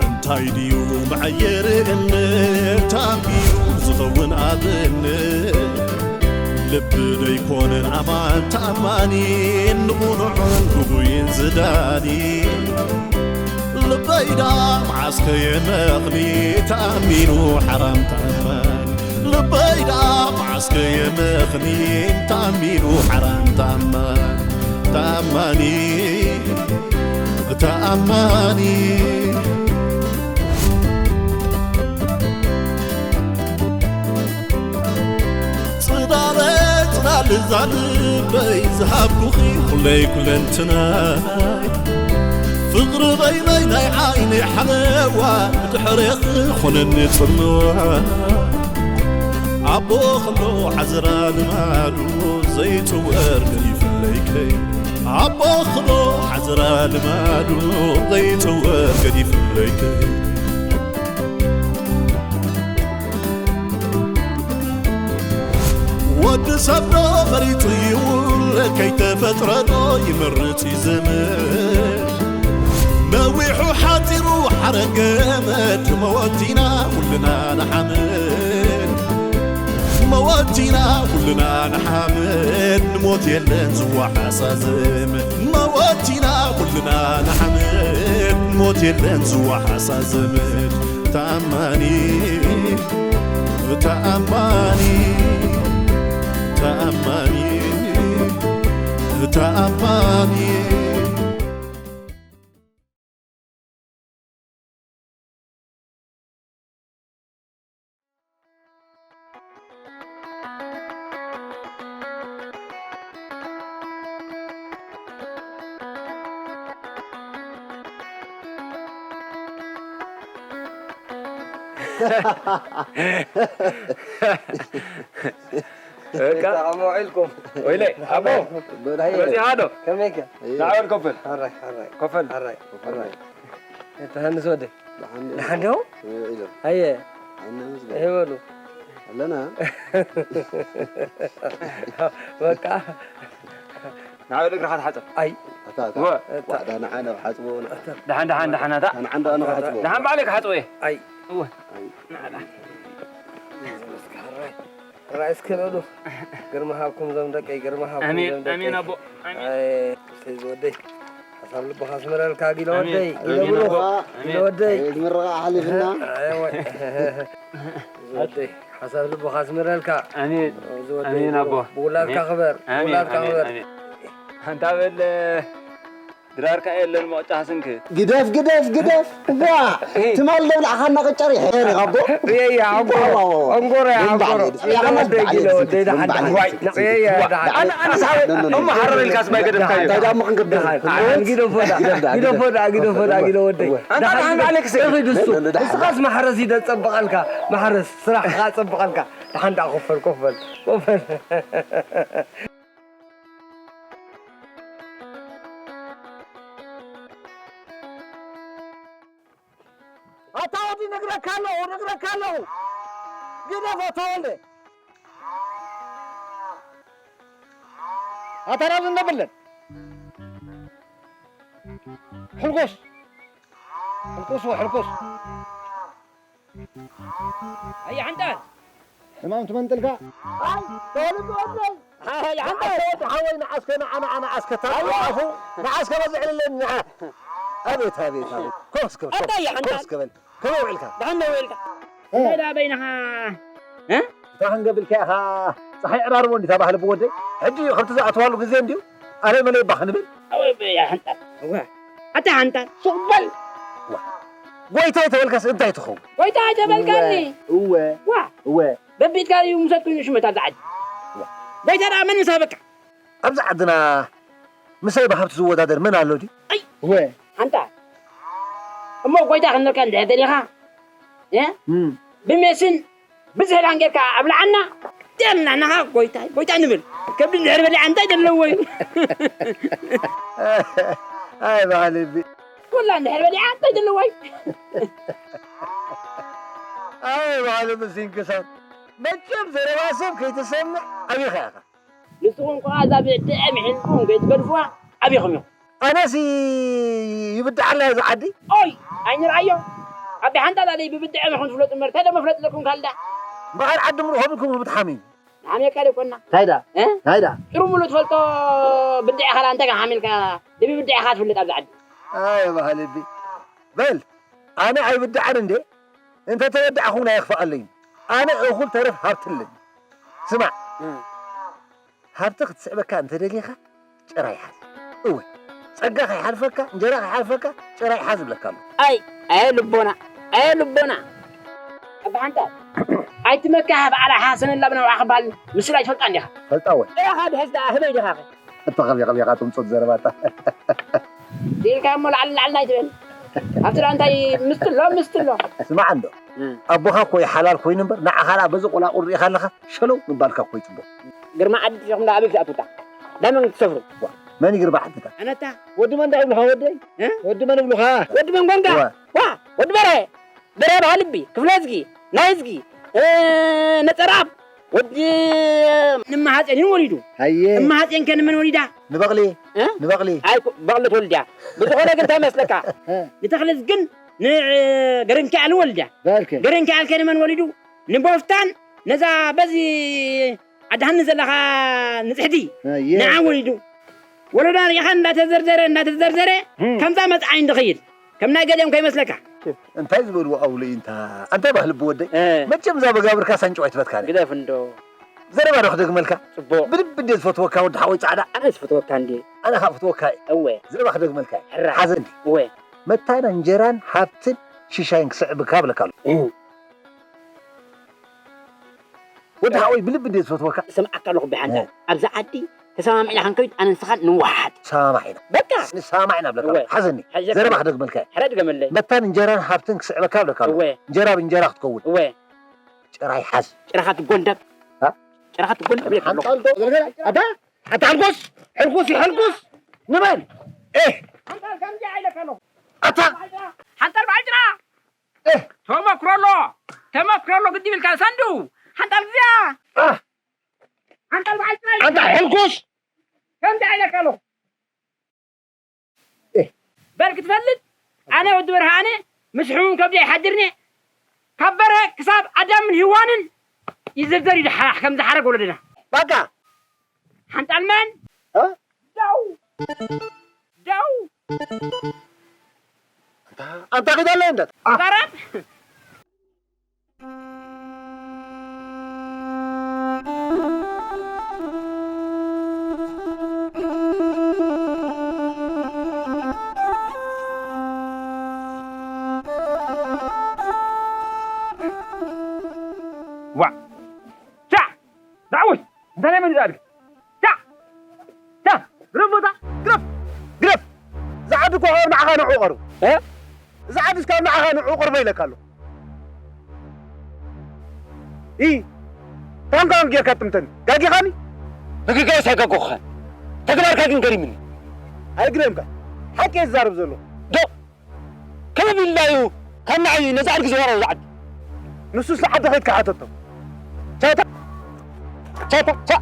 እንታይ ድዩ መዓየሪ እምነት ኣቢሉ ዝኸውን ኣብነት? ልቢ ዶ ኣይኮነን ኣማን ተኣማኒ፣ ንቕኑዕን ግጉይን ዝዳኒ? ልበይ ዳ መዓስከ የመኽኒ ተኣሚኑ ሓራም ተኣማኒ? ልበይ ዳ መዓስከ የመኽኒ ተኣሚኑ ሓራም ተኣማኒ? ተኣማኒ፣ ተኣማኒ። ጽላለ፣ ጽላል እዛ ልበይ ዝሃብኩኺ ኩለይ ኩለንትናይ፣ ፍቕሪ በይነይ ናይ ዓይነይ ሓለዋ፣ ብድሕሬኺ ኾነኒ ጽልዋ። ኣቦ ከሎ ዓዝራ ልማዱ ዘይጽወር ገዲፍለይከይ። ኣቦ ከሎ ዓዝራ ልማዱ ዘይጽወር ገዲፍለይከይ። ወዲ ሰብ ዶ መሪጹ ይውለድ፣ ከይተፈጥረ ዶ ይመርጽ ይዘምር? ነዊሑ ሓጺሩ ሓረግ ገመድ፣ መወቲና ኩልና ንሓምድ። መወቲና ኩልና ንሓምድ፣ ንሞት የለን ዝወሓሳ ዘመድ። መወቲና ኩልና ንሓምድ፣ ንሞት የለን ዝወሓሳ ዘመድ። ተኣማኒ፣ ተኣማኒ፣ ተኣማኒ፣ ተኣማኒ። በቃ። ሰላም ውዒልኩም። ወይለይ፣ ኣቦ። በላየ። መጺኻ ዶ? ከመይከ? እየ። ንዓ በል ኮፈል። ሕራይ፣ ሕራይ። ኮፈል። ሕራይ፣ ኮፈል። ሕራይ። እታ ሃንስ ወደይ። ደሓን ዶ? ደሓን ዶ? ከመይ ውዒሎም? ኣየ። ኣነ ምስጋና። ይበሉ። ኣለና። በቃ። ንዓ በል እግርኻ ተሓጸብ። ኣይ። ኣታ፣ ኣታ። ወ። ዋዕዳ ንዓ ናብ ሓጽቦ፣ ንዓ። ደሓን፣ ደሓን፣ ደሓን፣ ኣታ። ንዓ እንዳ ኣነ ክሓጽቦ። ደሓን ባዕለይ ክሓጽቦ እየ። ኣይ። እወ። ኣይ። ንዓ፣ ንዓ። ሕራይ እስከ በሉ። ግርማ ሃብኩም ዞም ደቀይ፣ ግርማ ሃብኩም ኣሜን፣ ዞም ደቀይ። ኣሜን ኣቦ፣ ኣሜን። ኣይ፣ ሰይ ዝወደይ። ሓሳብ ልብኻ ኣስምረልካ፣ ጊለ ኣሜን፣ ወደይ፣ ጊለ ኣሜን ብሩኽ፣ ኣቦ፣ ጊለ ኣሜን። ወደይ። ኣይ፣ እቲ ምርቓ ኣሕሊፍና። ኣይ፣ ወይ። ዝወደይ፣ ሓሳብ ልብኻ ኣስምረልካ። ኣሜን፣ ዝወደይ፣ ኣሜን ኣቦ። ብውላድካ ኣሜን። ክበር፣ ኣሜን፣ ብውላድካ ኣሜን፣ ክበር። ኣሜን። ኣንታ በል፣ ድራርካ የለን መቕጫ ስንክ። ግደፍ፣ ግደፍ፣ ግደፍ። ዋ! እይ። ትማል ደብላዕኻና ቅጫ ሪሐ ነይረ፣ ኣቦ። ርእየያ፣ ኣንጎሮ። ዋው፣ ዋው፣ ዋው። ኣንጎሮ፣ ያ፣ ቦምባ ኣንጎሮ። ዓሊ። ያ፣ ከማን ቦምባ ዓሊ። ርእየያ፣ ደሓን፣ ደሓን። ዋይ፣ ርእየያ፣ ደሓን። ኣነ፣ ኣነ ሳወይ፣ ኖ፣ ኖ፣ ኖ። እሞ ሓረር ኢልካስ ማይ ገደፍካዮ። እንታይ ደኣ እሞ ክንገብር? ደሓን። ግደፍ፣ ግደፍ፣ ግደፍ፣ ግደፍ። ግደፎ ደኣ፣ ግደፎ ደኣ፣ ግደፎ ደኣ፣ እወ፣ ግደፎ ደኣ። እወ። ኣንታ ደሓን ደሓን ኣሌክስ። እኺ፣ እሱ፣ ንሱ ደሓን። እስኻስ ማሕረስ ይደ ጸብቐልካ፣ ማሕረስ ስራሕ ከኣ ጸብቐልካ። ደሓን ደኣ ኮፈል፣ ኮፈል፣ ኮፈል። ኣታ ወዲ ነግረካ ኣለኹ፣ ነግረካ ኣለኹ። ግደፎ ተወልደ። ኣታ ናብዚ እንደብለን። ሕልኩስ። ሕልኩስ ወ-፣ ሕልኩስ። ኣየ ሓንጣል። ሕማም ትመንጥልካ? ኣይ፣ ተወልደ ወደይ። ኣይ፣ ሓንጣል። ኣታ ወዲ ሓወይ፣ ንዓስከ፣ ንዓ፣ ንዓ፣ ንዓስከ፣ ታሪኹ፣ ኣዋ። ንዓስከ በዝሕ ኢለኒ፣ ንዓ። ኣቤት፣ ኣቤት፣ ኣቤት። ኮፍ እስከ በል፣ ኣታ ኮፍ፣ ኣየ ሓንጣል። ኮፍ እስከ በል። ከመይ ውዒልካ? ደሓን ዶ ውዒልካ? እ። እንታይ ደኣ በይንኻ? እ? እንታይ ክንገብር ኢልካ ኢኻ? ጸሓይ ዕራርቦ እንዲታ ባህሊ ብወደይ። ሕጂ ከምቲ ዝኣተዋሉ ግዜ እንድዩ። ኣነ መለይ እባ ክንብል። ኣወ፣ በያ ሓንጣል። እዋ። ኣታ ሓንጣል፣ ሱቕ በል። ዋ። ጎይታይ ተበልካስ እንታይ ትኸውን? ጎይታይ ተበልካኒ። እወ። ዋ። እወ። በቢትካ እዩ ምሰት ኮይኑ ሽመት ኣብዛ ዓዲ። ዋ። ጎይታ ደኣ መን ምስ ሃበካ? ኣብዚ ዓድና ምሳይ ብሃብቲ ዝወዳደር መን ኣሎ ድዩ? ኣይ! ወ ኣንታ እሞ ጎይታ ክንብለካ እንድሕር ደሊኻ፣ እ? እም። ብሜስን ብዝሕላን ጌርካ ኣብልዓና። ደልና ናኻ ጎይታ፣ ጎይታ ንብል። ከብዲ እንድሕር በሊዓ እንታይ ዘለዎ እዩ? ኣይ፣ በዓል እቢ። ኩላ እንድሕር በሊዓ እንታይ ዘለዎ እዩ? ኣይ፣ በዓል እቢ ሲንክሳር። መቸም ዘረባ ሰብ ከይትሰምዕ ኣቢኻ ኢኻ። ንስኹም ከኣ እዛ ብድዐ ምሒልኩም ከይትገድፍዋ ኣቢኹም ኢኹም። ኣነሲ ይብድዓላ እዛ ዓዲ። ኦይ፣ ኣይንርኣዮ። ኣቢ ሓንጣል ኣለይ ብብድዐ ምኹም ትፍለጡ እምበር፣ እንታይ ደሞ ፍለጥ ኣለኩም ካልዳ? እምበኣር ዓዲ ምርእ ሆብልኩም ብትሓሚ። ንሓሜካ ደኮና። እንታይ ዳ? እ? እንታይ ዳ? ጥሩሙሉ ትፈልጦ ብድዐ ካላ እንታይ ከሓሚልካ? ድቢ ብድዐ ኢኻ ትፍለጥ ኣብዚ ዓዲ። ኣይ፣ ባህል እቢ። በል፣ ኣነ ኣይብድዓን እንዴ? እንተ ተበዳዕኹም ናይ ይኽፍኣለይ። ኣነ እኹል ተረፍ ሃብቲ ኣለኒ። ስማዕ፣ እ። ሃብቲ ክትስዕበካ እንተ ደሊኻ፣ ጭራ ይሓዝ። እወ፣ ጸጋ ከይሓልፈካ፣ እንጀራ ከይሓልፈካ፣ ጭራ ይሓዝ እብለካ ኣለኹ። ኣይ፣ ኣየ ልቦና፣ ኣየ ልቦና። ኣባ ሓንታ፣ ኣይትመካህ በዓል ሓሰን ኣላ ብነብዓ ክበሃል ምስላ ይትፈልጣ እንዲኻ። ፈልጣ እወ። ጭራኻ ድሕዝ ደኣ ህበይ ዲኻ ኸ? እተኸቢኸቢኻ ትምጾት ዘረባታ። ኢልካ እሞ ላዕሊ ላዕሊ ናይ ትብል። ኣብቲ ደኣ እንታይ ምስትሎ፣ ምስትሎ። ስማዕ እንዶ፣ እ። ኣቦኻ እኮ እዩ ሓላል ኮይኑ እምበር፣ ንዓኻ ደኣ በዚ ቆላቑል ርኢኻ ኣለኻ፣ ሸለው ምባልካ እኮ እዩ ጽቡቕ። ግርማ ዓዲ ዲኹም ደኣ ኣበይ ክትኣትዉ እታ? ዳመን ክትሰፍሩ? ዋ፣ መን እዩ ግርማ ዓዲ እታ? ኣነታ። ወዲ መን ደኣ ይብሉኻ ወደይ? እ? ወዲ መን ይብሉኻ? ወዲ መን ጎንጋ? ዋ። ዋ፣ ወዲ በረ። በረ በሃሊ እቢ፣ ክፍለ እዝጊ፣ ናይ እዝጊ፣ እ፣ ነጸራብ፣ ወዲ እማሃጼን እዩ ወሊዱ። ሃየ። እማሃጼን ከ ንመን ወሊዳ? ንበቕሊ፣ እ? ንበቕሊ። ኣይ፣ በቕሊ ትወልድ እያ። ብዝኾነ ግን እንታይ መስለካ? እ። ንተኽለ እዝግን ንገረንኪኣልን ወሊዳ። በልከ። ገረንኪኣል ከ ንመን ወሊዱ? ንቦፍታን ነዛ በዚ ኣድሃኒ ዘለኻ ንጽሕቲ ኣየ። ንዓ ወሊዱ። ወለዳ ርኢኻ እንዳተዘርዘረ፣ እንዳተዘርዘረ፣ እም። ከምዛ መጽዓይ እንድኸይድ፣ ከም ናይ ገሊኦም ከይመስለካ። እንታይ ዝበልዎ ኣውልኢ እንታ? ኣንታ ባህሊ ብወደይ? እ። መቸም እዛ በጋብርካ ሳንጭዋ ኣይትፈትካን። ግደፍ እንዶ። ዘረባ ዶ ክደግመልካ? ጽቡቕ። ብልቢ እንደ ዝፈትወካ ወዲ ሓወይ ጻዕዳ። ኣነ ዝፈትወካ እንዴ? ኣነ ካብ ፍትወካ እየ። እወ። ዘረባ ክደግመልካ እየ። ሕራ። ሓዘ እንዴ? እወ። መታን እንጀራን ሃብትን ሽሻይን ክስዕብካ እብለካ ኣለኹ። እ። ወዲ ሓወይ ብልቢ እንደ ዝፈትወካ። እሰምዓካ ኣለኹ ብሓንታ። እ። ኣብዛ ዓዲ ተሰማሚዕና ክንከይድ ኣነ ንስኻን ንወሓሓት። ሰማማዕ ኢና። በቃ። ንሰማማዕ ኢና ብለካ እወ። ኣለኹ። ሓዘኒ። ሓዘካ። ዘረባ ክደግመልካ እየ። ሕረ ድገመለይ። መታን እንጀራን ሃብትን ክስዕበካ ብለካ ኣለኹ። እወ። እንጀራ ብእንጀራ ክትከውን። እወ። ጭራይ ሓዝ። ጭራኻ ትጎንደብ። እ? ጭራኻ ትጎንደብ ኢለካ ኣለኹ። ሓንጣል ዶ? ኣታ፣ ኣታ ሕልኩስ፣ ሕልኩስ፣ ሕልኩስ። ንበል። ኤህ። ሓንጣል ከምዚ ኢለካ ኣለኹ። ኣታ። ሓንጣል በዓል ጭራ። ኤህ። ተመክሮ ኣሎ፣ ተመክሮ ኣሎ ግዲ ኢልካ ሰንዱ። ሓንጣል እዚኣ። እ። ሓንጣል በዓል ጭራ። ኣንታ ሕልኩስ። ከምዚ ኢለካ ኣለኹ። ኤህ። በል ክትፈልጥ፣ ኣነ ወዲ ብርሃነ ምስ ሕሙም ከብዲ ኣይሓድርኒ። ካብ በርሀ ክሳብ ኣዳምን ሂዋንን ይዝርዘር እዩ ድሓራሕ ከም ዝሓረግ ወለድና። በቃ። ሓንጣል መን? እ? ደው። ደው። ኣንታ፣ ኣንታ ኺድ ኣለይ እንደ። ዛራብ። ዋ! ቻ! ዳዕወይ! እንታይ ናይ መን እዩ ዝኣድግ? ቻ! ቻ! ግረፍ ቦታ! ግረፍ! ግረፍ! ዝዓዲ እኮ ካብ ንዓኻ ንዕኡ ቀርቡ። እ? ዝዓዲ እስካብ ንዓኻ ንዕኡ ቀርቦ ኢለካ ኣለኹ። ኢ፣ ታንኳ ጌርካ ትምተኒ። ጋጊኻኒ? ንግጋይስ ኣይጋጎኹኻን። ተግባርካ ግን ገሪምኒ። ኣይግረምካ። ሓቂ እየ ዝዛረብ ዘለኹ። ዶ፣ ከመይ ቢልናዩ ካብ ንዓይ ነዚ ኣድጊ ዝወረዶ ዝዓዲ? ንሱስ ንዓዲ ኸይድካ ሓተቶ። ቻው፣ ቻው። ቻው፣ ቻው፣ ቻው።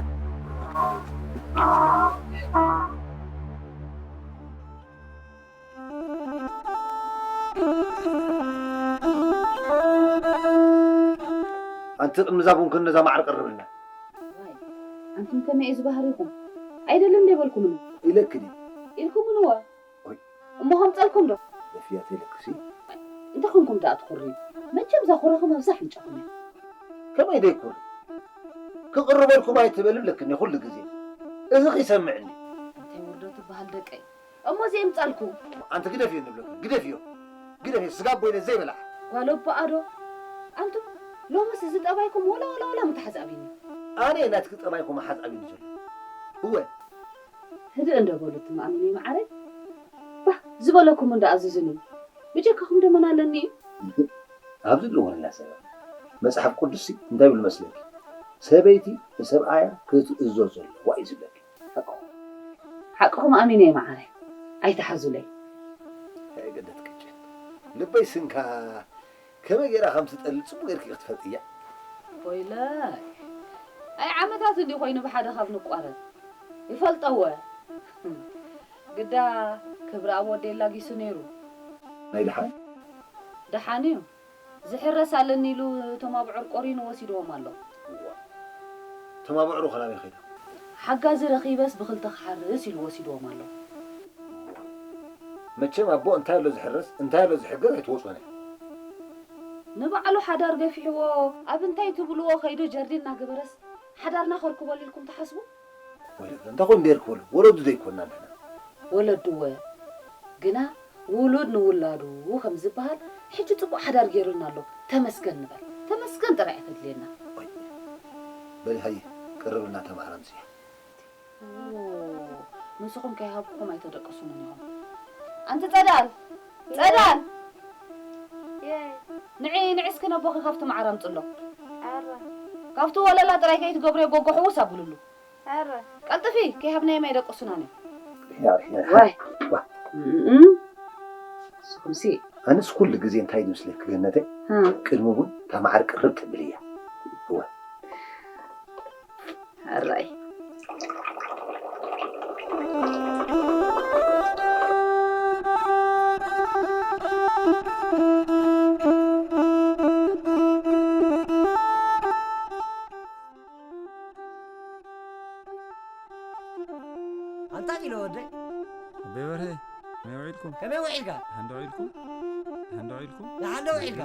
ኣንቲ ቅድሚ እዛ ቡን ክንዛ ማዕረ ቀርብልና። ዋይ፣ ኣንቱም ከመይ እዩ እዚ ባህሪኹም? ኣይደልን ዶ ይበልኩምን? ኢለክን እዩ። ኢልኩምን እወ። ኦይ። እሞ ከምጸልኩም ዶ? ለፍያት ኢለክሲ። እንታይ ኮንኩም ደኣ ትኹሪ? መቸም እዛ ኩርኹም ኣብዛ ኣፍንጫኹም እያ። ከመይ ደይኩሪ? ክቕርበልኩም ኣይትበል እብለክን እየ ኩሉ ግዜ። እዚ ኺሰምዕኒ። እንታይ ውርደት ትበሃል ደቀይ? እሞ ዘየምጻልኩ። ኣንቲ ግደፍዮ ንብለኪ፣ ግደፍዮ። ግደፍዮ፣ ስጋ ኣቦ ኢለ ዘይበልዓ። ጓል ኣቦኣ ዶ? ኣንቱም፣ ሎምስ እዚ ጠባይኩም ወላ፣ ወላ፣ ወላ ምተሓጻቢኒ። ኣነ ናትኪ ጠባይ ኮ ምሓዝ ኣብዩኒ ዘሎ። እወ። ህድእ እንዶ በሉ እትም ኣሚነይ መዓረይ። ባህ ዝበለኩም እንዶ ኣዝዙኒ። ብጀካኹም ደመና ኣለኒ እዩ። ኣብዚ ኣለዎ ንላ ሰብ መጽሓፍ ቅዱስ እንታይ ይብል መስለኪ? ሰበይቲ ንሰብኣያ ክትእዞዝ ዘለዋ እዩ ዝብለኪ። ሓቅኹም ኣሚነይ መዓረይ። ኣይትሓዙለይ። ኣይገደት ቅጭን ልበይ ስንካ ከመይ ገይራ ከም ትጠሊ ጽቡቅ ገይርኪ ክትፈልጥያ። ወይለይ ኣይ ዓመታት እንዲ ኮይኑ ብሓደ ካብ ንቋረን ይፈልጠወ ግዳ ክብሪ ኣብ ወደይ ላጊሱ ነይሩ። ናይ ደሓን ደሓን እዩ ዝሕረስ ኣለኒ ኢሉ እቶም ኣብዑር ቆሪኑ ወሲድዎም ኣሎ። እዋ፣ እቶም ኣብዕሩ ከላበይ ከይዶም? ሓጋዚ ረኺበስ ብኽልተ ክሓርስ ኢሉ ወሲድዎም ኣሎ። መቸም ኣቦ እንታይ ኣሎ ዝሕረስ እንታይ ኣሎ ዝሕገዝ ኣይትወፅኦን እያ። ንባዕሉ ሓዳር ገፊሕዎ ኣብ እንታይ ትብልዎ ከይዱ ጀርዲን እናገበረስ ሓዳርና ከርክበሉ ኢልኩም ትሓስቡ? ወለዱ እንታይ ኮይኑ ደይርክበሉ ወለዱ ዘይኮና ንሕና። ወለዱ እወ ግና ውሉድ ንውላዱ ከም ዝበሃል ሕጂ ፅቡቕ ሓዳር ገይሩልና ኣሎ። ተመስገን ንበል። ተመስገን ጥራይ እያ ተድልየና። በሊ ሃየ ቅርብልና ተማሃር ኣምፅያ። ንስኹም ከይሃብኩኹም ኣይተደቅሱንን ኢኹም። ኣንቲ ፀዳል ፀዳል ንዒ ንዒ እስኪ ነቦኺ ካብቲ መዓር ኣምፅሎ። ካብቲ ወለላ ጥራይ ከይትገብርዮ ጎጎ ሕውስ ኣብልሉ። ቀልጥፊ ከይሃብናዮም ኣይደቅሱናን እዮም። ዋይ እም፣ ንስኹምሲ ኣነስ ኩሉ ግዜ እንታይ ዝመስለኪ ገነተይ እም፣ ቅድሚ ቡን እታ መዓር ቅርብ ተብል እያ። እወ ሕራይ ኣንታ ኢለ ወደይ ኣቤ በርሀ ከመይ ውዒልኩም? ከመይ ውዒልካ? ደሓን ዶ ውዒልኩም? ደሓን ዶ ውዒልኩም? ደሓን ዶ ውዒልካ?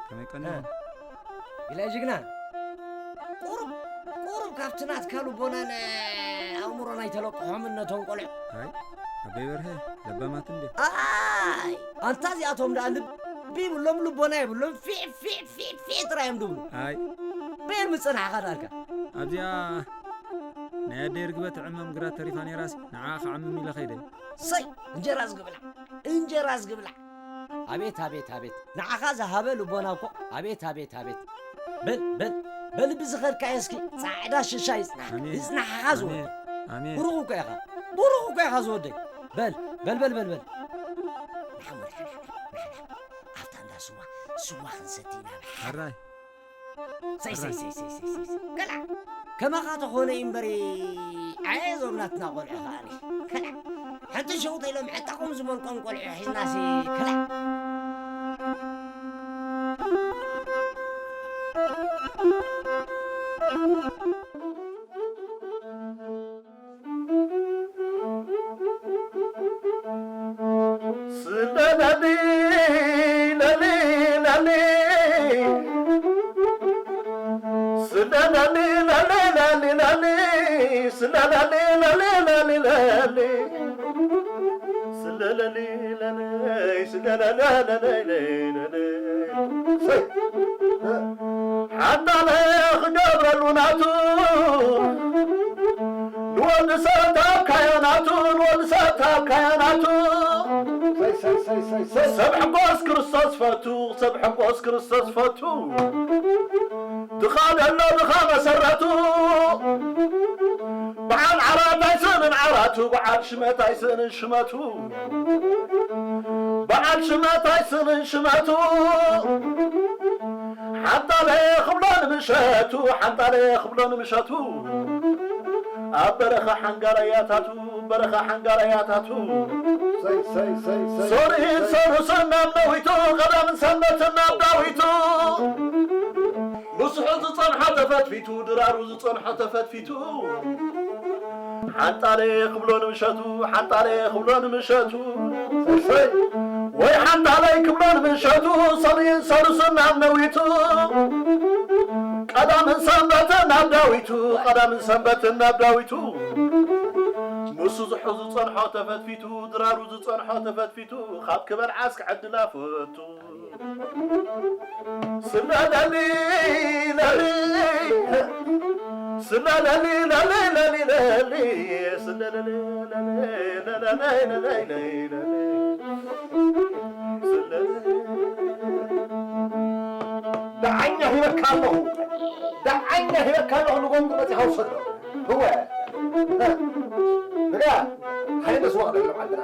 ከመይ ቀኒኹም? ኢላይ ጅግና ቁሩብ ቁሩብ ካብቲ ናትካ ልቦናን ኣእምሮን ኣይተለቅሖምን ነቶም ቆልዑ። ኣይ ኣቤ በርሀ ለባማት እንድዮም። ኣይ ኣንታ እዚኣቶም ደኣ ልቢ ይብሎም ልቦና የብሎም ፊዕ ፊዕ ፊዕ ፊዕ ጥራይ እዮም ድብሉ። ኣይ በየን ምጽናሕኻ ዳርካ? ኣብዚኣ ናይ ኣደይ ርግበ ትዕመም ግራት ተሪፋ ነይራስ ንዓ ክዓምም ኢለ ከይደ። ሰይ እንጀራ ዝግብላ እንጀራ ዝግብላ ኣቤት ኣቤት ኣቤት ንዓኻ ዝሃበ ልቦና እኮ ኣቤት ኣቤት ኣቤት በል በል በል ብዝኸድካዮ እስኪ ጻዕዳ ሽሻ ይጽናሕካ ኣሜን። ይጽናሕኻ ዝወደይ ኣሜን። ብሩኽ እኮ ኢኻ ብሩኽ እኮ ኢኻ ዝወደይ በል በል በል በል በል ንሓ ወደ ሓዳ ሓዳ ንሓዳ ኣብታ እንዳ ስዋ ስዋ ክንሰቲ ኢና ብሓ ሕራይ ሰይ ሰይ ሰይ ሰይ ሰይ ሰይ ሰይ። ከላ ከማኻ ተኾነ እዩ እምበሪ። ኣየ እዞም ናትና ቆልዑ ከኣኒ። ከላ ሓንቲ ሸውጢ ኢሎም ዕጣቖም ዝመልቆም ቆልዑ ሒዝናሲ። ከላ። ስለለሊ ለሊ ለሊ ስለለሊ ለሊ ለሊ ለሊ ስለለሊ ለሊ ለሊ ለሊ ስለለሊ ለሊ ስለለሊ ለሊ ለሊ ሓንዳለ ክገብረሉ ናቱ ንወዲ ሰብ ታካዮ ናቱ ንወዲ ሰብ ታካዮ ናቱ ሰብ ሕጎስ ክርስቶስ ፈቱ ሰብ ሕጎስ ክርስቶስ ፈቱ ድኻ ደሎ ድኻ መሰረቱ በዓል ዓራት ኣይስእንን ዓራቱ በዓል ሽመት ኣይስእንን ሽመቱ በዓል ሽመት ኣይስእንን ሽመቱ ሓንጣለ ክብሎ ንምሸቱ ሓንጣለ ክብሎ ንምሸቱ ኣብ በረኻ ሓንጋራያታቱ በረኻ ሓንጋራያታቱ ሰሉስን ሰሉስን ናብ ነዊቱ ቀዳምን ሰንበትን ናብ ዳዊቱ ምስሑ ዝጸንሖ ተፈትፊቱ ድራሩ ዝጸንሖ ተፈትፊቱ ሓንጣለ ክብሎ ንምሸቱ ሓንጣለ ክብሎ ንምሸቱ ወይ ሓንጣለይ ክብሎ ንምሸቱ ሰሉስን ሰሉስን ናብ ነዊቱ ቀዳምን ሰንበትን ናብ ዳዊቱ ቀዳምን ሰንበትን ናብ ዳዊቱ ምስ ዝሑ ዝጸንሖ ተፈትፊቱ ድራሩ ዝጸንሖ ተፈትፊቱ ካብ ክበልዓስ ክዕድላ ፈቱ ስለለሊ ለሊ ስለለሊ ለሊ ለሊ ለሊ ስለለሊ ለሊ ለሊ ለሊ ለሊ ስለለሊ ደዓኛ ሂበካ ኣለኹ፣ ደዓኛ ሂበካ ኣለኹ። ንጎንጉ መፂኻ ውሰዶ። እወ። ንጋ፣ ሃይለ ስዋ ቅድም ዓድና።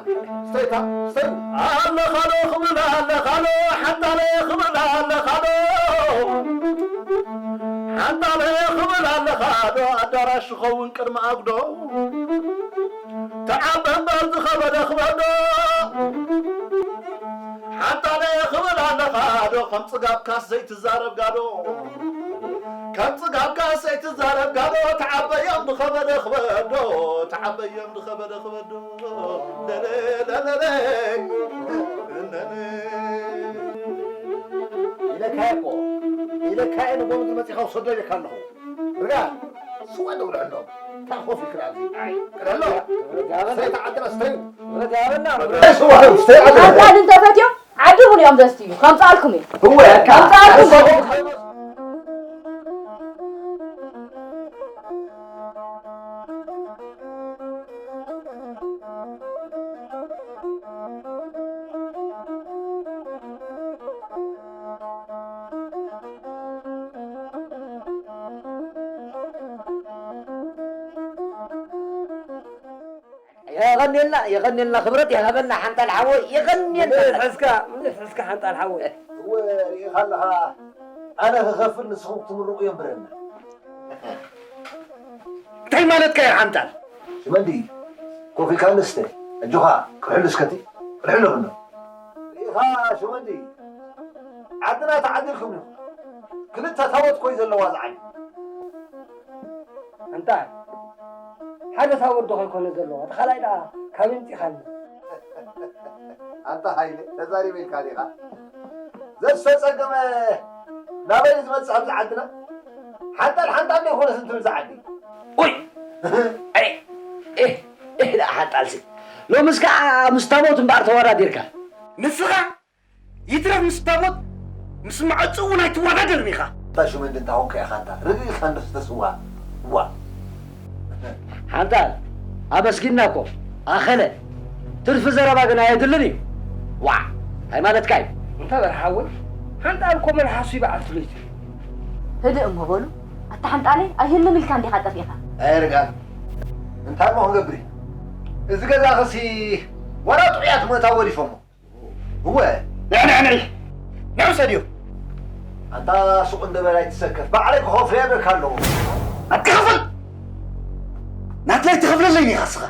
ስተይታ፣ ስተዩ። ኣለኻዶ ክብል ኣለኻዶ፣ ሓንታለ ክብል ኣለኻዶ። ሓንታለ ክብል ኣለኻዶ፣ ኣዳራሽ ይኸውን ቅድሚ ኣጉዶ። ተዓበ እምበር ዝኸበደ ክበዶ። ሓንታለ ክብል ኣለኻ ዶ፣ ከም ጽጋብካስ ዘይትዛረብ ጋዶ። ከም ጽጋብካስ ዘይትዛረብ ጋዶ፣ ተዓበዮም ዝኸበደ ክበዶ፣ ተዓበዮም ዝኸበደ ክበዶ። ለለለለለ። ለለ። ኢለካ እኮ፣ ኢለካ እየ ንጎንጉ መጺኻ ውሰዶ ኢለካ ኣለኹ። ርጋ፣ ስዋ ደውልዐሎም። እንታይ ኮፍ ኢልካ ኣብዚ? ቅደሎ። ርጋ በል። ስተይ ተዓደለ፣ ስተዩ። ርጋ በልና። ስተይ ስዋ፣ ስተይ ዓደለ። ኣንታ ግን ተፈትዮም ዓዲ እውን እዮም ዘስትዩ። ከምጻልኩም እዩ። እወ፣ ከምጻልኩም። የቐንየልና፣ የቐንየልና፣ ክብረት ይሃበልና ሓንጣል ሓወይ፣ የቐንየልና። ምን ሕዝካ፣ ምን ሕዝካ ሓንጣል ሓወይ። እወ፣ ርኢኻ ኣለኻ፣ ኣነ ክኸፍል ንስኹም ክትምርቑ እዮም ብረና። እንታይ ማለትካ እዩ ሓንጣል? ሽመንዲ፣ ኮፍ ኢልካ ንስተ፣ ኣጆኻ፣ ቅርሕሉ እስከቲ፣ ቅርሕሉ ብሎ። ርኢኻ ሽመንዲ፣ ዓድና ተዓዲልኩም ኢኹም። ክልተ ታቦት ኮይ ዘለዋ ዝዓዲ። ኣንታ ሓደ ታቦት ዶ ከይኮነ ዘለዎ? እቲ ካልኣይ ደኣ ካበይ ምጺኻኒ? ኣንታ ሃይለ፣ ተዛሪበ ኢልካ ዲኻ? ዘዝተጸገመ ናበይ እዩ ዝመጽእ ኣብዚ ዓድና? ሓንጣል ሓንጣል ዶ ይኾነስ እንትብል ዝዓዲ? ኡይ! ኣይ! ኤህ! ኤህ ደኣ ሓንጣልሲ! ሎምስ ከኣ ምስ ታቦት እምበኣር ተወዳዲርካ። ንስኻ ይትረፍ ምስ ታቦት፣ ምስ ማዕጾ እውን ኣይትወዳደርን ኢኻ። እታ ሽመንዲ እንታ ኾንካ ኢኻ እንታ ርግእ ኢልካ እንዶ ስተ ስዋ። ዋ። ሓንጣል፣ ኣመስጊንና እኮ። ኣኸለ፣ ትርፊ ዘረባ ግን ኣየድልን እዩ። ዋዕ፣ እንታይ ማለትካ እዩ? እንታ በል ሓወይ፣ ሓንጣል እኮ መልሓሱ ይበዓል ፍለይቱ። ህድእ እሞ በሉ። ኣታ ሓንጣለይ፣ ኣይህልም ኢልካ እንዲኻ ጠፊእኻ። ኣየርጋን፣ እንታይ እሞ ክንገብር እዩ? እዚ ገዛ ኸሲ ዋላ ጥዑያት መእታዊ ወዲፎሞ። እወ፣ ንዕ፣ ንዕ፣ ንዕ። ንዕ ውሰድዮ። ኣንታ ሱቕ እንደ በላይ ትሰከፍ። ባዕለይ ክኸፍሎ እየ እብለካ ኣለኹ። ኣትኸፍል! ናትለይ ትኸፍለለይ ኢኻ እስኻ።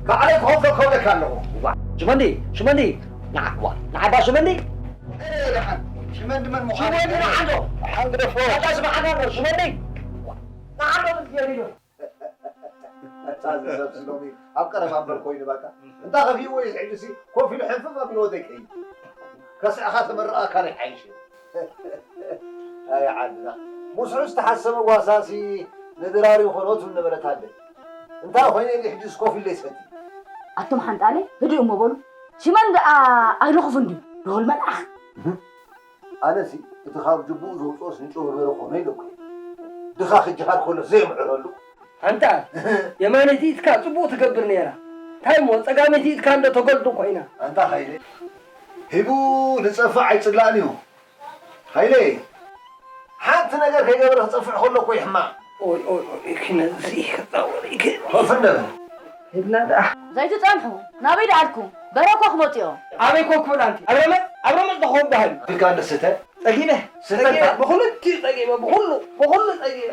ባዕለይ ክኸፍሎ እኮ እብለካ ኣለኹ። ዋ፣ ሽመንዲ፣ ሽመንዲ። ንዓ፣ ዋ፣ ንዓ ባ ሽመንዲ። ኤ፣ ደሓን። ሽመንዲ መን ምዃኑ ሽመንዲ ንዓ ዶ። ደሓን ግደፎ። ኣታ ስምዓና ዶ፣ ሽመንዲ። ንዓ ዶ፣ ዝገርም እዩ። ኣታ እዚ ሰብሲ ሎሚ ኣብ ቀረባ እምበር ኮይኑ በቃ። እንታ ከፊእዎ እዩ ሕጂሲ ኮፍ ኢሉ ሕንፍፍ ኣቢልዎ ደቀይ። ከስዕኻ ተመረቓ ካልእ ይሓይሽ እዩ። ኣይ ዓድና። ምስሑ ዝተሓሰበ ጓሳሲ ንድራር ይኾኖ ትብል ነበረት ኣደ። እንታይ ኮይነ ኢሊ ሕጂስ ኮፍ ኢለ ይሰቲ። ኣቱም ሓንጣለ ህድኡ እሞ በሉ። ሽመን ደኣ ኣይልኹፍን ድዩ? ድኹል መልኣኽ። ኣነሲ እቲ ካብ ጅቡኡ ዘውፅኦስ ንጨው በርበረ ኮነ ኢለኩ። ድኻ ክጅሃር ከሎ ዘየምዕረሉ። ኣንታ የማነይቲ ኢትካ ጽቡቕ ትገብር ነይራ። እንታይ እሞ ጸጋመይቲ ኢትካ እንዶ ተገልዱ ኮይና። ኣንታ ሃይለ ሂቡ ዝጸፍዕ ኣይጽላእን እዩ። ሃይለ ሓንቲ ነገር ከይገበረ ክጸፍዕ ከሎ እኮ ይሕማቕ። ኦይ ኦይ ኦይ ክነዚ ክጻወር ይክ ኮፍ እንደ በል። ሂድና ደኣ። ዘይትጸንሑ ናበይ ደኣልኩ በረኮ ክመጽኦ። ኣበይ ኮ ክብል ኣንቲ ኣብ ረመጽ ኣብ ረመጽ ዶ ክበሃል ኢልካ እንደ ስተ ጸጊበ ስተ ጸጊበ ብኹሉ እቲ ጸጊበ ብኹሉ ብኹሉ ጸጊበ።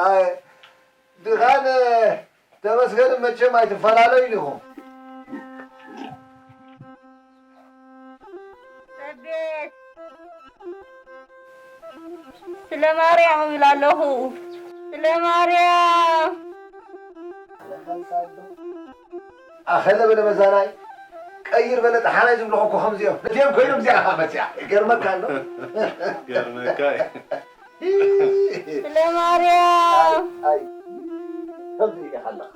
ኣይ ድኻን ተመስገን መቸም ኣይትፈላለዩ ኢኹም። ሰዴት ስለ ማርያም እብል ኣለኹ። ስለ ማርያም ኣኸለ በለ መዛናይ ቀይር በለ ጠሓናይ ዝብልኹ እኮ ከምዚኦም ነቲኦም ኮይኖም እዚኣ ኸዓ መፅያ ይገርመካ ኣሎ። ገርመካ እዩ። ስለ ማርያም ኣይ ከምዚ ኢኻ ኣለኻ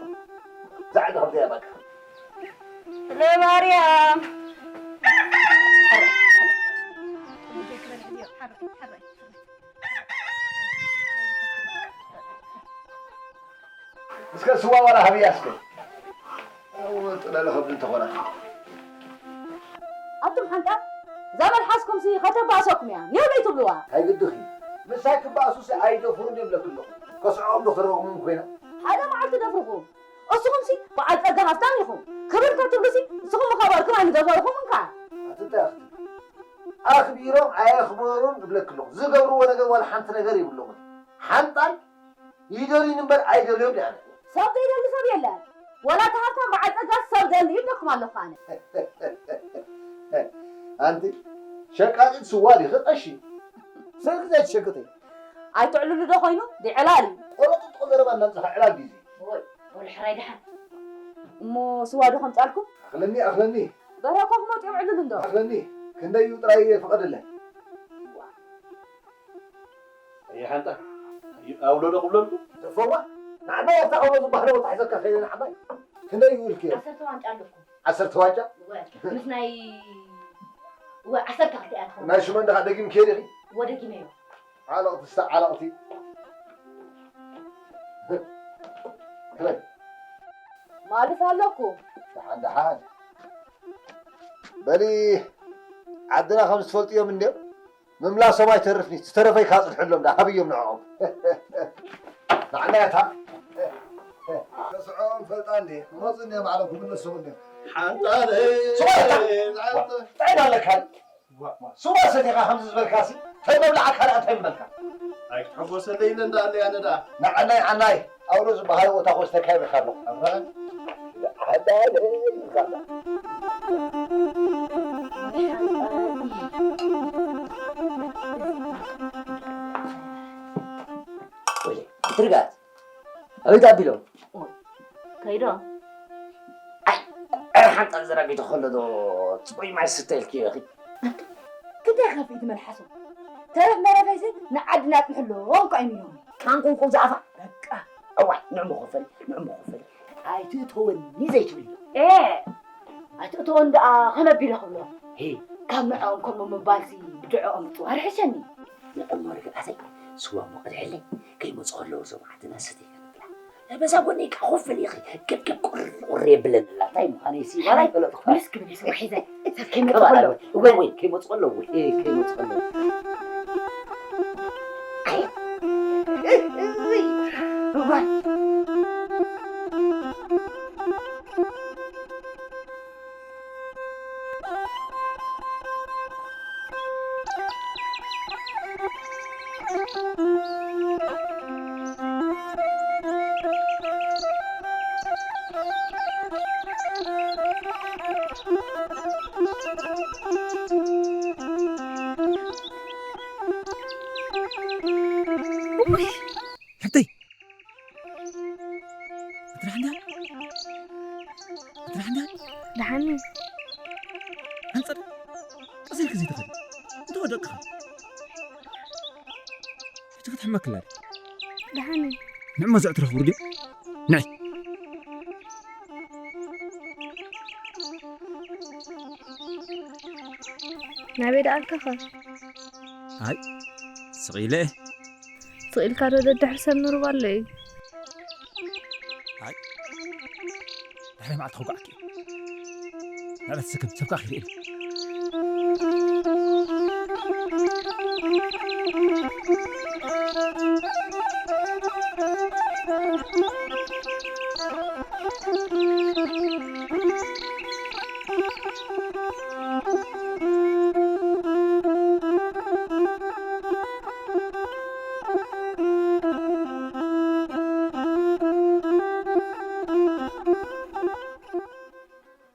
ዛዕዳ ከምዚኣ በቃ ለማርያም። እስከ ስዋ ዋላ ሃብያ እስከ። ኣው ጥለለ ከብዲ እንተኾና። ኣቱም ሓንጣ፣ እዛ መልሓስኩምሲ ከተባእሰኩም እያ። ኔው ለይትብልዋ። ኣይግድኺ። ምሳይ ክባእሱሲ ኣይደፍሩን እዮም ለክለኹ። ከስዕቖም ዶ ክረቕሙም ኮይና? ሓደ መዓልቲ ደፍርኹም። እስኹምሲ በዓል ጸጋ ሃፍታም ኢኹም። ክብር ተትብሉሲ፣ እስኹም ምኸበርኩም ኣይምደፈርኹም እንካ። ኣቲ እንታይ ኣኽቲ? ኣኽቢሮም ኣየኽበሩን እብለክለኹ። ዝገብርዎ ነገር ዋላ ሓንቲ ነገር የብሎምን። ሓንጣል ይደልዩን እምበር ኣይደልዮም ድኣ። ሰብ ዘይደሊ ሰብ የለን። ወላ እቲ ሃብታም በዓል ጸጋ ሰብ ደሊ ይብለኩም ኣለኹ ኣነ። ኣንቲ ሸቃጢት ስዋ ዲኺ ቀሺ? ስልኪ ዘይትሸቅጢ? ኣይትዕልሉ ዶ ኮይኑ? ድዕላል እዩ። ቆረጥጦ ዘረባ እናምጻኻ ዕላል ግዜ። ወይ፣ ወላ ሕራይ ደሓን። እሞ ስዋ ዶ ከምጻልኩም? ኣኽለኒ፣ ኣኽለኒ። በረኮ ክመጡ እዮም ዕልሉ እንዶ። ኣኽለኒ፣ ክንደይ እዩ ጥራይ ፍቐድለይ። ኣየ ሓንጣ፣ ኣውሎ ዶ ክብለልኩ? ተፈዋ፣ ንዓባይ ኣብታ ኣውሎ ዝበሃለ ቦታ ሒዘካ ከይደ ንዓባይ። ክንደይ እዩ ኢልክዮ? ዓሰርተ ዋንጫ ኣለኩም። ዓሰርተ ዋንጫ? እወ፣ ምስ ናይ፣ እወ፣ ዓሰርተ ክልተ እያ ትኸውን። ናይ ሽመን ደኻ ደጊም ከይደ ኢኺ? እወ፣ ደጊመዮ። ዓለቕቲ ስታ ዓለቕቲ። ክበል። ማለት ኣለኩ። ደሓን፣ ደሓን። በሊ፣ ዓድና ከም ዝትፈልጥዮም እንድዮም። ምምላሶም ኣይተርፍኒ፣ ዝተረፈይ ካጽድሕሎም፣ ደኣ ሃብዮም ንዕኦም። ንዓና እታ። ተስዕኦም ፈልጣ እንዴ? መጹ እንዴ ባዕሎም ክምለሱ እንዴ? ሓንጣለይ፣ ስዋ እታ። ሓንጣ-፣ እንታይ ኣለካ? ስዋ ሰቲኻ ከምዚ ዝበልካሲ፣ እንታይ መብልዓ ካልኣ እንታይ ምበልካ? ኣይትሕጎሰለይ ኢለ እንዳ ኣለያ ነዳ። ንዓናይ፣ ዓናይ፣ ኣውሎ ዝበሃል ቦታ ክወስደካ ይብልካ ኣለኹ። ኣረ። ዓዳለ ይባላል። ወይ፣ ትርጋት። ኣበይ ተኣቢሎም? ኦይ፣ ከይዶም። ኣይ፣ ኣይ፣ ሓንጣል ዘራጊቶ ከሎ ዶ ጽቡይ ማይ ስተ ኢልክዮ ኢኺ? ኣንቱ፣ ክንደይ ከፊት መልሓሶም። ተረፍ መረፈይሲ ንዓድና ኣጽንሕሎም እኮ እዮም ኢሎም። ካንቁንቁን ዝኣፋ። በቃ። እዋይ፣ ንዕሙ ክፈል፣ ንዕሙ ክፈል። ኣይትእተወኒ ዘይትብል። ኤ! ኣይትእተወኒ ደኣ ከመይ ኣቢለ ክብሎ? ሄ፣ ካብ ንዕኦም ከምኡ ምባልሲ ብድዕኦም ምጽዋር ይሕሸኒ። ንዕሙ ርግኣተይ፣ ስዋ እሞ ቀድሕለይ፣ ከይመጹ ከለዉ እዞም ዓድና ሰተይ ከንብላ። በዛ ጎነይ ከኣ ኮፍ በል ኢኺ፣ ገብገብ ቁሪ ቁሪ የብለንላ። እንታይ ምዃነይ ሲ ዋላ ኣይፈለጥኩ። ብልስ ክብል እዩ፣ ስዋ ሒዘ። ሰብ ከይመጽእ ከሎ። እወ፣ እወ፣ ከይመጽእ ከሎ፣ እወ፣ ከይመጽእ ከሎ። ኣይ። እወ። ውይ! ሓብተይ! ኣቲ ደሓን ድያ? ኣቲ ደሓን ድያ? ደሓን እዩ። ኣንጸር፣ ቀስ ኢልኪ ዘይትኸዲ። እንተ ወደቅኻ። ሕጂ ክትሕመክላ ድያ? ደሓን እዩ። ንዕሞ ዘዕትረኽቡ ድዩ? ንዒ። ናበይ ደኣ ኣልካኸ? ኣይ፣ ስቕ ኢለ እየ። ስቕ ኢልካ ዶ ደድሕሪ ሰብ ንሩባ ኣሎ እዩ? ኣይ፣ ድሕሪ መዓልቲ ከጉዓኪ እዩ። ንዕለት ስክም፣ ሰብካ ኺርእየኒ።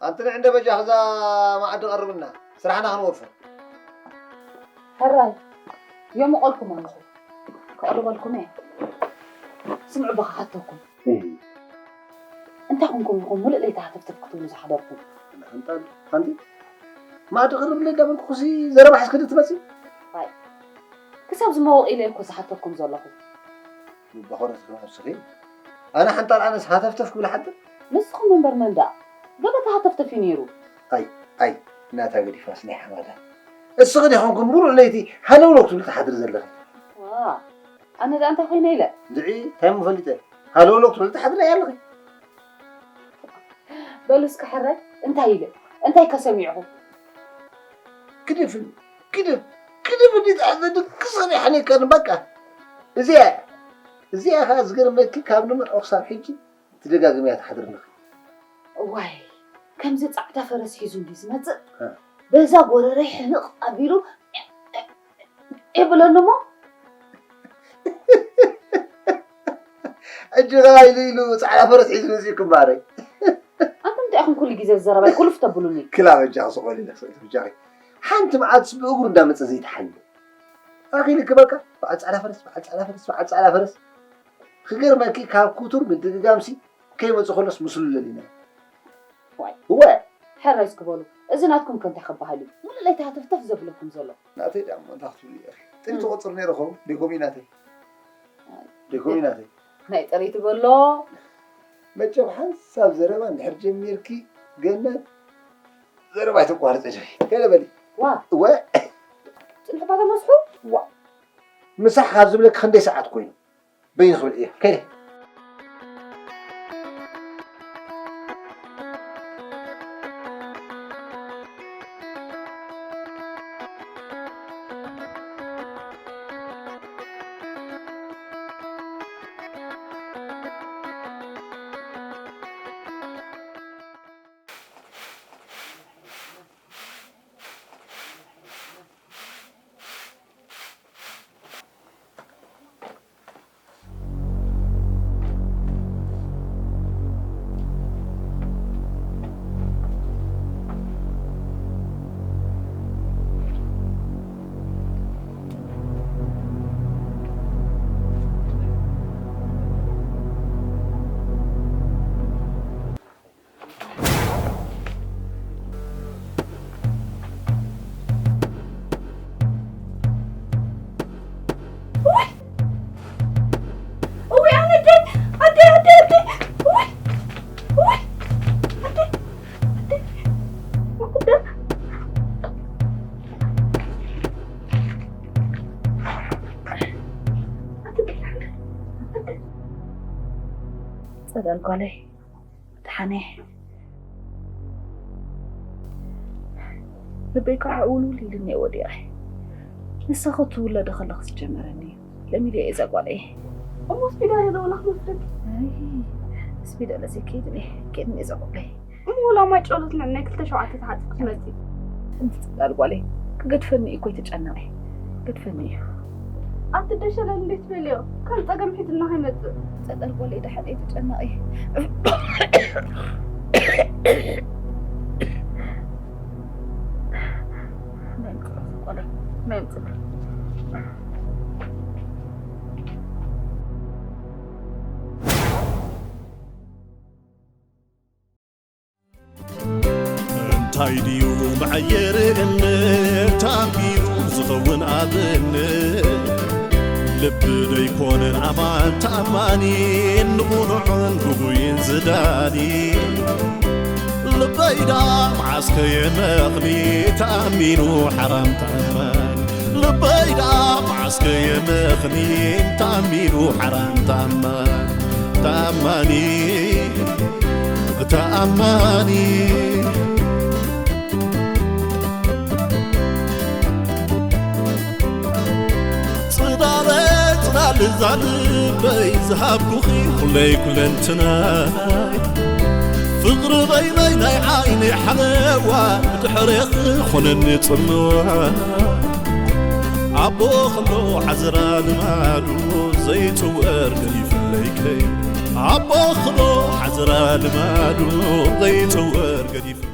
ኣንቲ ንዕንደ በጃኺ እዛ መኣዲ ቀርብና፣ ስራሕና ክንወፍር። ሕራይ፣ የምቐልኩም ኣለኹ። ከቕርበልኩም እየ። ስምዑ፣ ብኽሓተኩም። እም። እንታይ ኮንኩም ኢኹም ሙሉእ ለይቲ ሃተፍተፍ ክትብሉ ዝሓደርኩም? ሓንቲ፣ ሓንቲ መኣዲ ቅርብለይ እንዳበልኩኹሲ ዘረባ ሒዝኪ ዶ ትመጺ? ኣይ፣ ክሳብ ዝመወቕ ኢለ እኮ ዝሓተኩም ዘለኹ። በኾረት ከመስኺ? ኣነ ሓንጣል ኣነስ ሃተፍተፍ ክብል ሓንጣል? ንስኹም እምበር መን ደኣ? ገለ ተሃተፍተፍ እዩ ነይሩ። ኣይ ኣይ፣ እናታ ገዲፋስ ናይ ሓማዳ። እስኺ ዲኹም ሙሉእ ለይቲ ሃለውለው ክትብሊ ትሓድሪ ዘለኺ? ዋ፣ ኣነ ደኣ እንታይ ኮይነ ኢለ? እንድዒ እንታይ ምፈሊጠ? ሃለውለው ክትብሊ ትሓድሪ ኣለኺ? በሉ እስከ ሕራይ እንታይ ኢለ? እንታይ ከሰሚዕኹ? ግደፍኒ፣ ግደፍ፣ ግደፍ፣ እንዴት ኣዘድክ ሰሚሐኒ ከን በቃ። እዚኣ፣ እዚኣ ኸዓ ዝገርመኪ ካብ ንምንዖ ክሳብ ሕጂ ትደጋግምያ ትሓድርኒ። እዋይ፣ ከምዚ ጻዕዳ ፈረስ ሒዙ እንዲ ዝመጽእ፣ እ። በዛ ጎረረይ ሕንቕ ኣቢሉ የብለኒ እሞ። ሕጂ ኸዓ ኢሉ ኢሉ ጻዕዳ ፈረስ ሒዙ መጺኡ ክማረይ። ኣንቱም እንታይ ኢኹም ኩሉ ግዜ ዝዘረባይ ኩልፍ ተብሉኒ? ክላ በጃኺ ስቕ በሊ ኢለ ስቕ በጃኺ። ሓንቲ መዓልትስ ብእግሩ እንዳመጸ ዘይትሓልዮ። ኣኺልኪ በቃ፣ በዓል ጻዕዳ ፈረስ፣ በዓል ጻዕዳ ፈረስ፣ በዓል ጻዕዳ ፈረስ። ክገርመኪ ካብ ክቱር ምድግጋምሲ ከይመጽእ ከሎስ ምስሉ ለሊና። ዋይ። እወ። ሕራይ እስኪ በሉ፣ እዚ ናትኩም ከ እንታይ ክበሃል እዩ? ሙሉእ ለይቲ ሃተፍተፍ ዘብለኩም ዘሎ። ናተይ ደኣ እሞ እንታይ ክትብሉ ኢኺ? ጥሪ እም። ትቆጽር ነይረ ኸውን? ደይኮም እዩ ናተይ። ኣይ። ደይኮም እዩ ናተይ። ናይ ጥሪ ትበሎ። መቸም ሓንሳብ ዘረባ እንድሕር ጀሚርኪ ገነት ዘረባ ኣይተቋርጽ ጀሪ። ከይደ በሊ። ዋ። እወ። ጽንሕባ ተመስሑ? ዋ። ምሳሕ ካብ ዝብለኪ ክንደይ ሰዓት ኮይኑ? በይኑ ክብል እየ። ከይደ። ውይ! ውይ፣ ኣነ ኣደይ! ኣደይ፣ ኣደይ፣ ኣደይ! ውይ! ውይ! ኣደይ! ኣደይ! ኣደይ! ጸዳል ጓለይ፣ ደሓነ። ልበይ ከዓ ውልውል ኢሉኒ እየ ወዲቐ። ንስኺ ትውለዲ ከለኺ ዝጀመረኒ እዩ። ለሚደ እየ እዛ ጓለይ። እሞ ስፒዳ እየ ዘበላ ክመስለኪ? ኣይ፣ ስፒዳ ለዘይከይድን እየ። ከይድን እየ እዛ ጓለይ። እሞ ላማይ ጨሎት ንዕናይ ክልተ ሸውዓተ ተሓጽብ ክትመጺ። እንቲ ጸዳል ጓለይ፣ ክገድፈኒ እዩ እኮ ይተጨነቐ። ገድፈኒ እዩ። ኣቲ ደሸለል እንዴት በልዮ? ከም ጸገም ሒዝና ከይመጽእ። ጸዳል ጓለይ ደሓን እየ ተጨነቐ። ናይ ምጽእ ጓለይ፣ ናይ ምጽእ። እንታይ ድዩ መዐየርነት ታቢሉ ዝኸውን ኣብነት? ልቢ ደይኮነን ኣማን ተኣማኒ፣ ንቑኑዕን ጉጉይን ዝዳኒ። ልበይዳ መዓስከ የመኽኒ ተኣሚኑ ሓራም ተኣማኒ። ልበይዳ መዓስከ የመኽኒ ተኣሚኑ ሓራም ተኣማኒ። ተኣማኒ፣ ተኣማኒ። ጽላለ ጽላል እዛ ልበይ ዝሃብኩኺ ኩለይ ኩለንትናይ። ፍቕሪ በይነይ ናይ ዓይኒ ሓለዋ ብድሕሬኺ ኾነኒ ጽልዋ። ኣቦ ኸሎ ዓዝራ ልማዱ ዘይጽወር ገዲፍለይ ከይ። ኣቦ ኸሎ ዓዝራ ልማዱ ዘይጽወር ገዲፍለይ።